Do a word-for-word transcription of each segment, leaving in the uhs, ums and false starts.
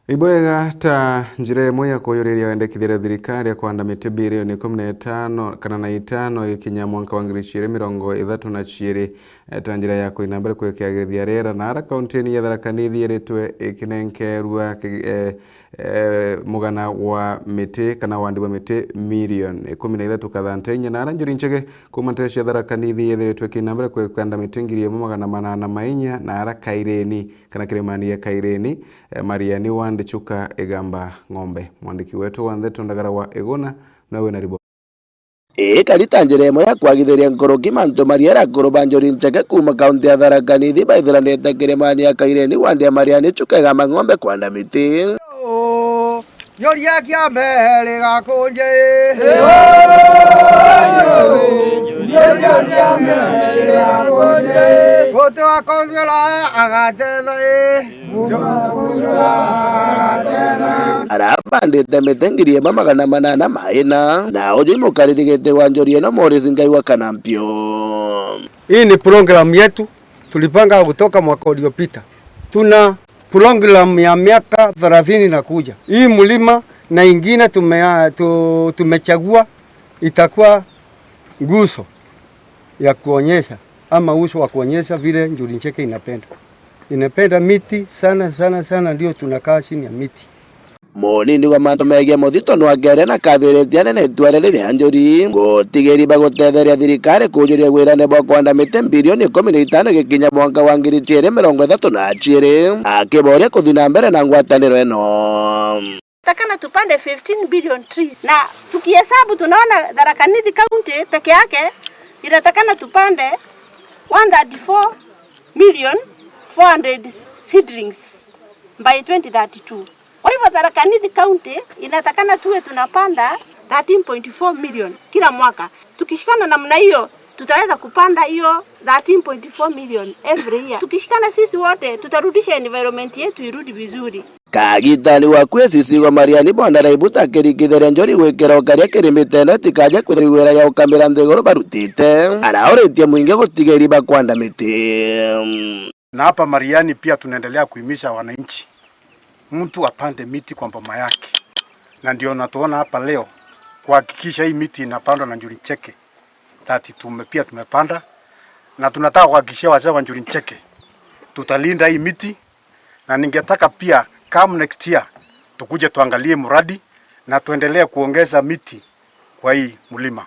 Ibwega ta njira imwe ya kuyuriria wendekithia ria thirikari ya kwanda miti bilioni ikumi na itano kana na itano igikinya mwanka wa ngiri ciiri mirongo ithatu na ciiri, eh, ta njira ya kuina mbere kwikiagirithia riera, na ara kaunti-ini ya Tharaka Nithi iritwe ikinenkerua ki-, eh, eh, mugana wa miti kana wandi bwa miti milioni ikumi na ithatu kathanta inya, na ara Njuri Ncheke kuuma nteere cia Tharaka Nithi yethiritwe ikiina mbere kwikanda miti ngiri imwe magana manana ma inya, na ara Kaireni kana kirimani gia Kaireni, eh, Mariani Wandi Chuka Igamba Ng'ombe. Mwandiki wetu wa ndeto Ndagara wa Iguna niwe wina riboti. Ii kari ta njira imwe ya kwagithiria nkuruki mantu ma riera akuru ba Njuri Ncheke kuuma kaunti ya Tharaka Nithi baithiranite kirimani ya Kaireni wandi ya Mariani Chuka Igamba Ng'ombe kwanda miti. Nyoria kia mbere gakunje. Nyoria kia mbere gakunje. Guti wa kongera agatetha ii. Arabandite miti ngiri imwe magana manana ma ina, na uju imukariri giti wa Njuri ino Morris Ngai wa Kanampio. Hii ni program yetu, tulipanga kutoka mwaka uliopita. Tuna program ya miaka thelathini na kuja. Hii mlima na ingine tume-, tu-, tumechagua itakuwa nguzo ya kuonyesha ama uso wa kuonyesha vile Njuri Ncheke inapenda. Inapenda miti sana, sana, sana, ndio tunakaa chini ya miti. Munini wa mantu megie muthito nwakeere na kathiritie anene itware riria Njuri gutigiri bagutetheria thirikari kujuria wirane bwa kwanda miti bilioni ikumi na itano gikinya mwanka wa ngiri ciiri mirongo ithatu na ciiri, akiboria kuthi na mbere na ngwataniro ino. Takana tupande fifteen billion trees. Na tukihesabu tunaona Tharaka Nithi County peke yake inatakana tupande one thirty-four million four hundred seedlings by twenty thirty-two. Kwa hivyo Tharaka Nithi County inatakana tuwe tunapanda thirteen point four million kila mwaka. Tukishikana namna hiyo, tutaweza kupanda hiyo thirteen point four million every year. Tukishikana sisi wote, tutarudisha environment yetu irudi vizuri. Kagitani wa kwicicigwa Mariani Bwana Raibuta akirikithiria Njuri gwikira ukaria kirimite ino itikaje kwithirwa wira ya ukamira nthiguru barutite. Arauritie mwingi gutigiri bakwanda miti. Na hapa Mariani pia tunaendelea kuhimiza wananchi, mtu apande miti kwa boma yake, na ndio natuona hapa leo kuhakikisha hii miti inapandwa na Njuri Ncheke that tume-, pia tumepanda, na tunataka kuhakikishia wazee wa Njuri Ncheke tutalinda hii miti, na ningetaka pia come next year tukuje tuangalie mradi na tuendelee kuongeza miti kwa hii mlima.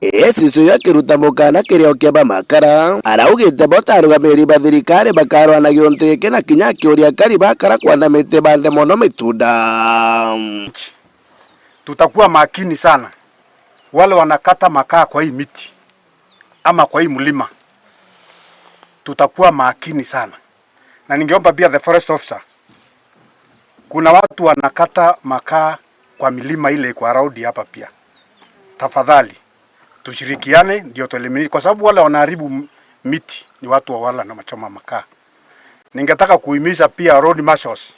Icicio ya kiruta mukana kirio kia bamakara, araugite bo ta arugamiri ba thirikari bakarwana giuntu giki na kinya akiuria akari bakara kwanda miti bande mono mitunda. Tutakuwa makini sana. Wale wanakata makaa kwa hii miti ama kwa hii mlima, tutakuwa makini sana. Na ningeomba pia the forest officer, kuna watu wanakata makaa kwa milima ile iko around hapa pia. Tafadhali, tushirikiane ndio tu eliminate, kwa sababu wale wanaharibu m-, miti ni watu wa wale wanachoma makaa. Ningetaka kuhimiza pia road marshals.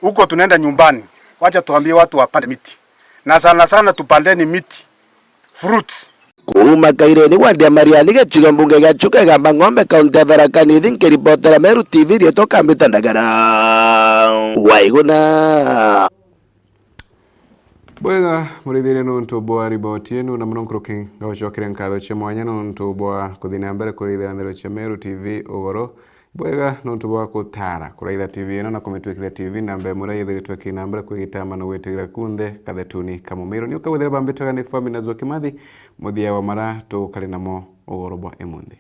Huko tunaenda nyumbani, wacha tuambie watu wapande miti. Na sana sana tupandeni miti, fruits. Kuuma Kaireni wandi ya Mariani gicigo mbunge gia Chuka Igamba Ng'ombe kaunti ya Tharaka Nithi nkiripotera Meru T V rietwa Kambita Ndagara. Waiguna. Bwega, murithirie nuntu bwa riboti inu, na muno nkuruki ngagucokeria nkatho cia mwanya nuntu bwa kuthi na mbere kurithira nthero cia Meru T V ugoro. Bwega nuntu bwa gutara kuraitha T V ino na kumitwikithia T V namba imwe iria yithiritwe ki na mbere kwigitama na gwitigira kunthe kathetuni ka mumiru. Ni ukawithire bambitaga ni Famina Zwa Kimathi, muthia wa mara tukari namo ugoro bwa imunthi.